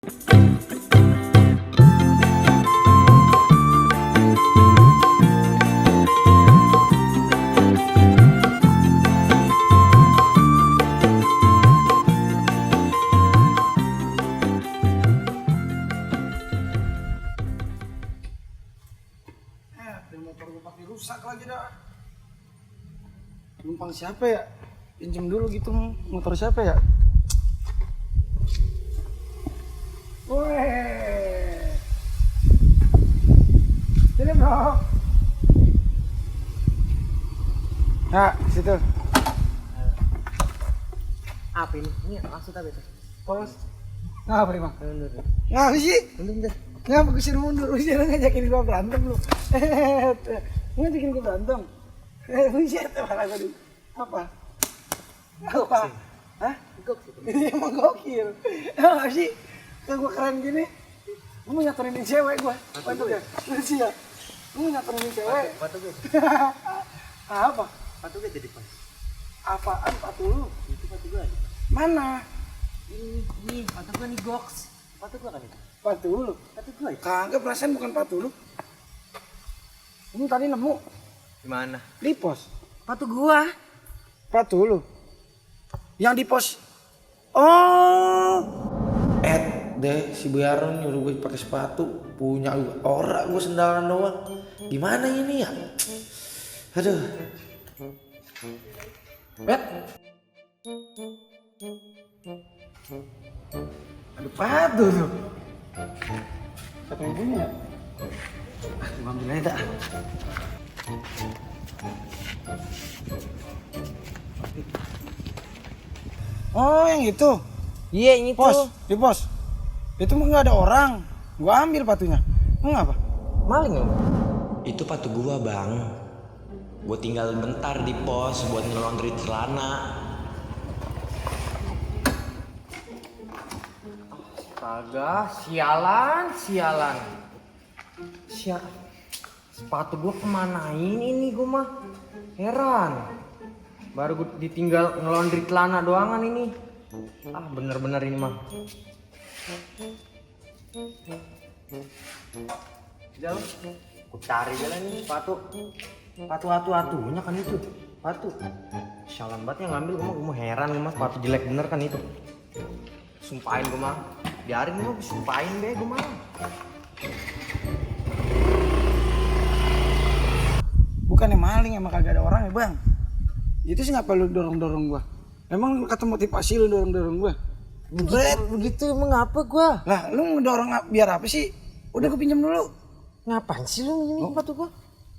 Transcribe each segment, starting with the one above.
Motor gue pakai rusak lagi dah. Numpang siapa ya? Pinjam dulu gitu motor siapa ya? Weh. Sini bro. Nah, situ. Apa ini? Ini maksud apa itu? Pos. Ngapa nih bang? Mundur. Ngapa sih? Mundur. Ngapa gue mundur? Udah ngajakin gue berantem lu. Ngajakin gue berantem. Buset, malah gue di apa? Apa? Hah? Gokil. Emang gokil. Apa sih? Kayak gue keren gini. Lu mau nyaturin cewek gue. Patu ya? Iya. Lu mau nyaturin cewek. Patu gue. Apa? Patu gue jadi pas. Apaan patu lu? Itu patu gue. Mana? Ini patu gue nih goks. Patu gue kan itu. Patu lu? Patu gue. Kagak, perasaan bukan patu lu. Lu tadi nemu Di mana? di pos. Patu gua. Patu lu? Yang di pos. Oh. Deh si Bu Yaron nyuruh gue pakai sepatu, punya gue. Ora gue sendalan doang. Gimana ini ya? Aduh. Ada patu tuh. Siapa yang punya? Gue ambil aja dah. Oh yang itu? Iya ini Pos, di pos. Itu mah nggak ada orang. Gua ambil patunya. Mengapa? Maling ya? Itu patu gua bang. Gua tinggal bentar di pos buat ngelondri celana. Kagak, sialan. Sepatu gua kemanain ini gua mah? Heran. Baru gua ditinggal ngelondri celana doangan ini. Ah bener-bener ini mah. Jalan. Ku cari jalan nih sepatu. Atunya kan itu. Sepatu. Sialan banget yang ngambil gua mah heran gua mah sepatu jelek bener kan itu. Sumpahin gua mah. Biarin gua sumpahin deh gua mah. Bukannya maling, emang kagak ada orang ya bang. Itu sih ngapa lu dorong gua? Emang lu kata motivasi lu dorong gua? Begitu emang ngapa gua? Lah lu ngedorong biar apa sih? Udah gua pinjam dulu. Ngapain sih lu ini sepatu gua?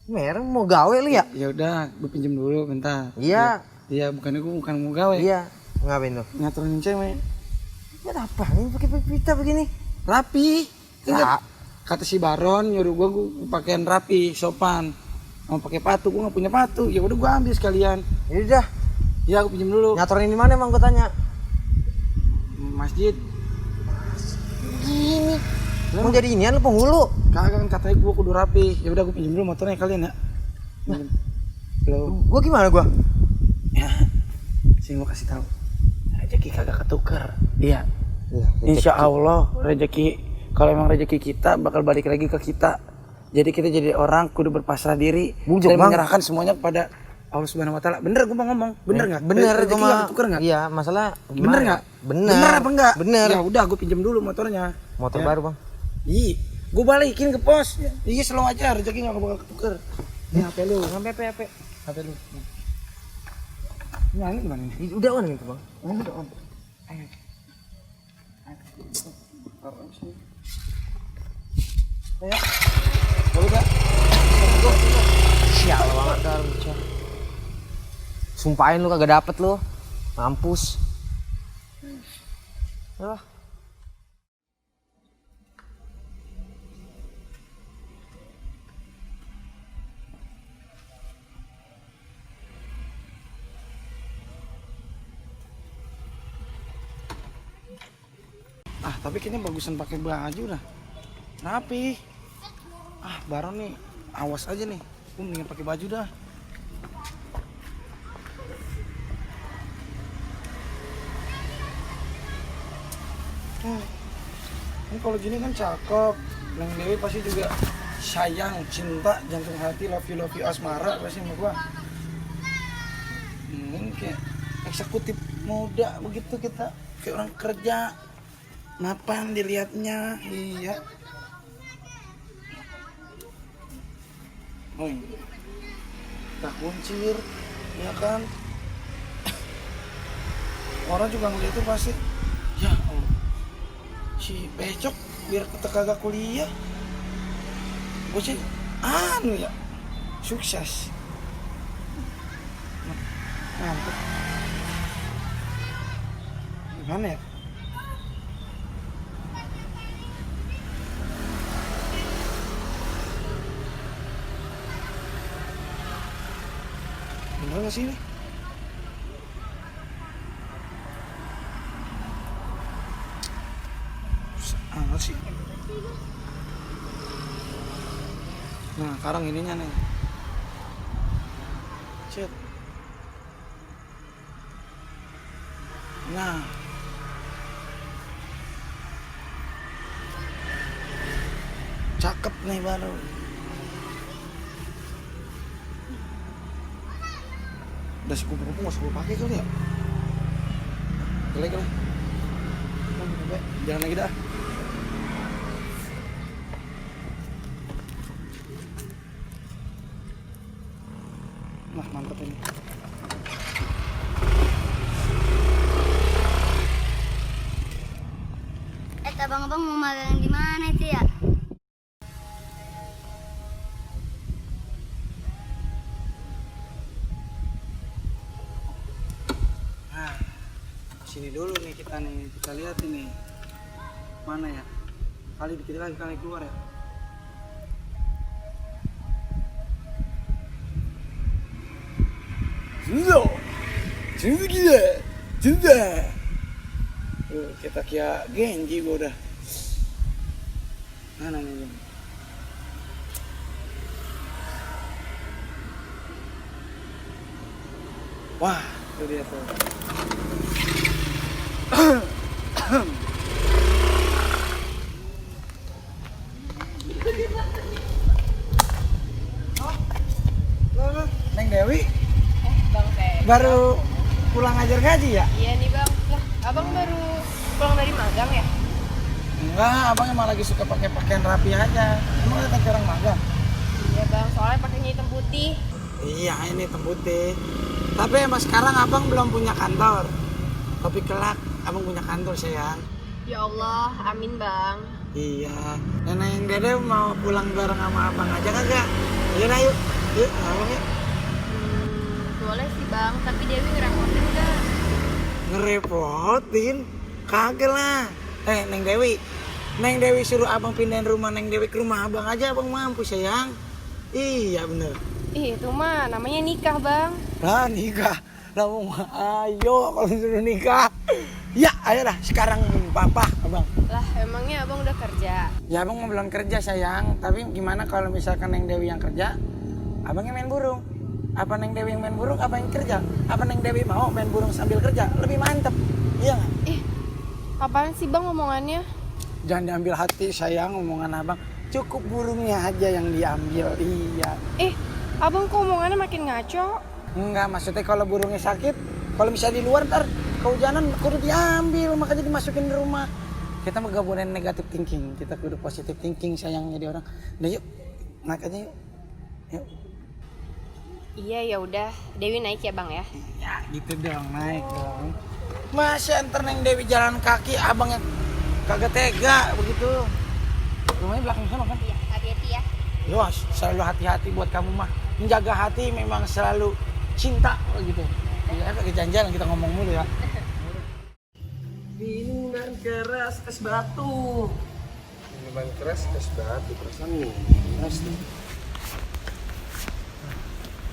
Mereng mau gawe lu ya? Ya udah, gua pinjam dulu bentar. Iya. Iya, bukan mau gawe. Iya. Ngapain lu? Ngaturin cewek. Ya apa ini pakai pita begini? Rapi. Kata si Baron nyuruh gua pakaian rapi, sopan. Mau pakai patu, gua nggak punya patu. Ya udah gua ambil sekalian. Ya udah. Iya, aku pinjam dulu. Nyatorin di mana emang gua tanya? Masjid. Gini. Mau jadi inian lu penghulu? Kagak kan katanya gua kudu rapi. Ya udah gua pinjam dulu motornya kalian ya. Pinjam. Gua gimana gua? Ya. Sini gua kasih tahu. Rezeki kagak ketukar. Iya. Iya. Insya Allah rezeki, kalau emang rezeki kita bakal balik lagi ke kita. Jadi kita jadi orang kudu berpasrah diri dan menyerahkan semuanya kepada Allah Subhanahu wa taala. Bener gua ngomong, bener enggak? Bener rezeki gua enggak ketukar enggak? Iya, masalah gimana? Bener enggak? Bener. Bener apa enggak? Bener. Ya udah gua pinjam dulu motornya. Motor Ya. baru, Bang. Iya, gua balikin ke pos. Iya, slow aja, rezeki enggak bakal ketukar. Ini HP lu. Ngampe HP. HP lu. Ini gimana nih? Udah on gitu, Bang. Ini udah on. Ayo. Ayo. Udah. Sial banget dah bocah. Sumpahin lu kagak dapet lu. Mampus. Alah. Tapi kayaknya bagusan pakai baju dah. Rapi. Baron nih, awas aja nih. Gue mendingan pakai baju dah. Kan kalau gini kan cakep. Neng Dewi pasti juga sayang, cinta, jantung hati, love you asmara pasti sama gua. Ini kayak eksekutif muda begitu kita, kayak orang kerja. Mapan dilihatnya, iya. Oh, tak kuncir, ya kan? Orang juga ngeliat itu pasti, ya Allah, si Pecok biar kita kagak kuliah, gue sih anu ya, sukses. Mantap. Gimana ya? Bener gak sih ini? Susah sih. Nah, sekarang ininya nih. Cet. Nah. Cakep nih baru. Udah si kupu-kupu gak usah gue pake kali ya? Jelek lah. Jangan lagi dah. Nah, mantap ini. Abang-abang mau magang di mana itu ya? Nah, sini dulu nih kita lihat ini mana ya? Kali dikit lagi kali keluar ya. Sudah. Kita kayak Genji gua udah. Mana nih? Wah, itu dia tuh. Neng Dewi, Bang Teh. baru pulang ngajar ngaji ya? Iya nih Bang. Lah, Abang baru pulang dari magang ya? Enggak, abang emang lagi suka pakai pakaian rapi aja. Emang ada kan orang magang? Iya Bang, soalnya pakainya hitam putih. Iya, ini hitam putih. Tapi emang sekarang abang belum punya kantor. Tapi kelak abang punya kantor sayang. Ya Allah, amin Bang. Iya. Nenek yang Dede mau pulang bareng sama abang aja kagak? Iya nah, yuk. Yuk, abang yuk. Boleh sih Bang, tapi Dewi ngerepotin gak? Ngerepotin? Kagak lah. Neng Dewi. Neng Dewi suruh abang pindahin rumah Neng Dewi ke rumah abang aja, abang mampu sayang. Iya bener. Ih, itu mah namanya nikah Bang. Lah nikah. Lah ayo kalau suruh nikah. Ya, ayolah sekarang papa abang. Lah, emangnya Abang udah kerja? Ya abang mau belum kerja sayang. Tapi gimana kalau misalkan Neng Dewi yang kerja, abangnya main burung. Apa Neng Dewi yang main burung, apa yang kerja? Apa Neng Dewi mau main burung sambil kerja? Lebih mantep. Iya nggak? Ih, apaan sih Bang omongannya? Jangan diambil hati sayang omongan abang. Cukup burungnya aja yang diambil. Iya. Abang kok omongannya makin ngaco? Enggak, maksudnya kalau burungnya sakit, kalau misalnya di luar ntar kehujanan kudu diambil, makanya dimasukin di rumah. Kita mah gak boleh negatif thinking, kita kudu positif thinking sayang jadi orang. Udah yuk, naik aja yuk. Yuk. Iya ya udah, Dewi naik ya Bang ya. Ya gitu dong, naik dong. Masa ntar Neng Dewi jalan kaki, abangnya kagak tega begitu. Rumahnya belakang sana kan? Iya, hati-hati ya. Yos, selalu hati-hati buat kamu mah. Menjaga hati memang selalu cinta gitu. Ya pakai janjian kita ngomong mulu ya. Minuman keras es batu. Minuman keras es batu perasaan nih. Keras nih.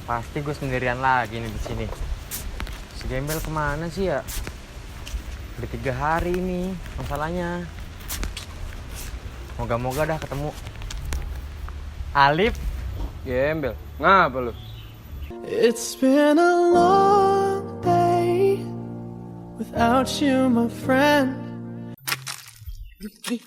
Pasti gue sendirian lagi nih di sini. Si Gembel kemana sih ya? Udah 3 hari ini masalahnya. Moga-moga dah ketemu. Alif, Gembel, ngapa lu? It's been a long day without you, my friend. Di.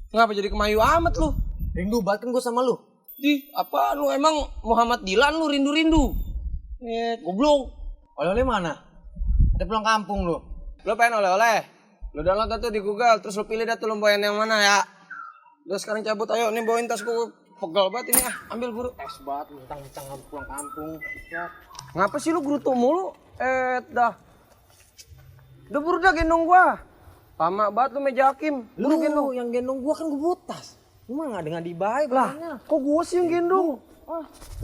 Ngapa jadi kemayu amat lu? Rindu banget kan gue sama lu. Di, apa lu emang Muhammad Dilan lu rindu-rindu? Goblok. Oleh-oleh mana? Ada pulang kampung lu. Lu pengen oleh-oleh? Lu download tuh di Google, terus lu pilih dah tuh lu bawain yang mana ya. Udah sekarang cabut, ayo nih bawain tas gua. Pegal banget ini ambil buru. Es banget, mentang-mentang pulang kampung. Ya. Ngapa sih lu gerutu mulu? Dah. Udah buru dah gendong gua. Lama banget lu meja hakim. Buru gendong. Lu yang gendong gua kan gue botas. Lu mah gak dengan dibaik Lah, kok gua sih yang gendong?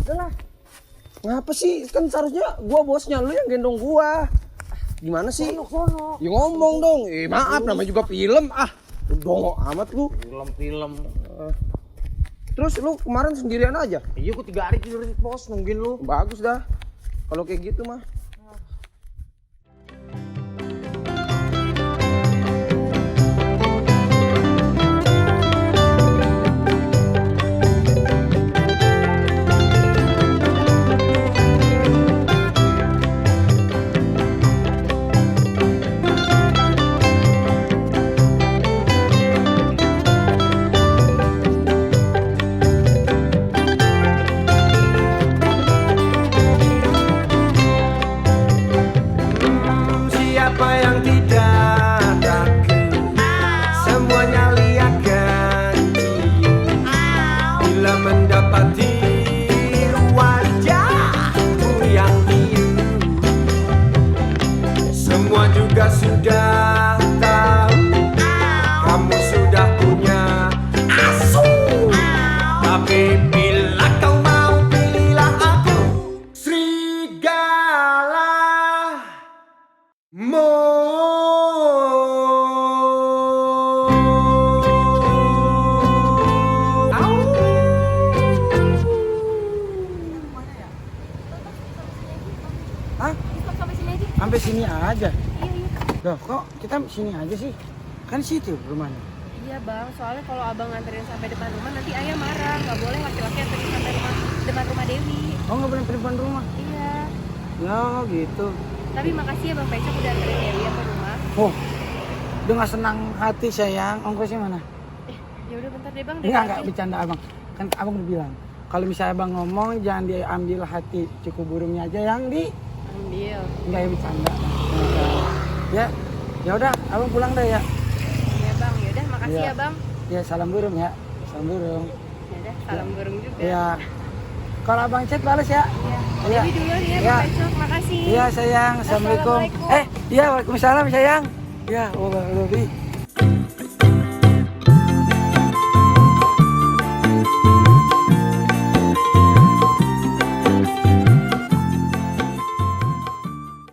Udah lah. Ngapa sih? Kan seharusnya gua bosnya, lu yang gendong gua. Gimana sih? Sono. Ya ngomong dong. Maaf namanya juga film. Dongok amat lu. Film. Terus lu kemarin sendirian aja? Iya gue 3 hari tidur di pos nungguin lu. Bagus dah. Kalau kayak gitu mah. Siapa yang tidak takut, semuanya lihat ganti. Bila mendapati wajahmu yang biru, semua juga sudah tahu kamu sudah punya asuh. Tapi bila kau mau, pilihlah aku, serigala. Hah? Sampai sini aja. Sampai sini aja? Iya. Loh, kok kita sini aja sih? Kan situ rumahnya. Iya bang, soalnya kalau abang nganterin sampai depan rumah nanti ayah marah. Nggak boleh laki-laki anterin sampai depan rumah Dewi. Oh, nggak boleh depan rumah? Iya. Ya gitu. Tapi makasih ya bang Pecah udah anterin Dewi sampai rumah. Oh, dengan senang hati sayang. Ongkosnya mana? Ya udah bentar deh bang. Enggak bercanda abang. Kan abang udah bilang. Kalau misalnya abang ngomong jangan diambil hati cukup burungnya aja yang di. Ambil. Enggak ya bercanda. Ya, ya udah abang pulang deh ya. Iya bang, ya udah makasih Iya. ya bang. Ya salam burung ya. Salam burung. Ya udah, salam burung juga. Ya. Kalau abang chat balas ya. Iya. Iya. Dewi duluan ya Iya. bang Pecah. Makasih. Iya sayang. Assalamualaikum. Assalamualaikum. Iya waalaikumsalam sayang. Ya, wabarakatuh.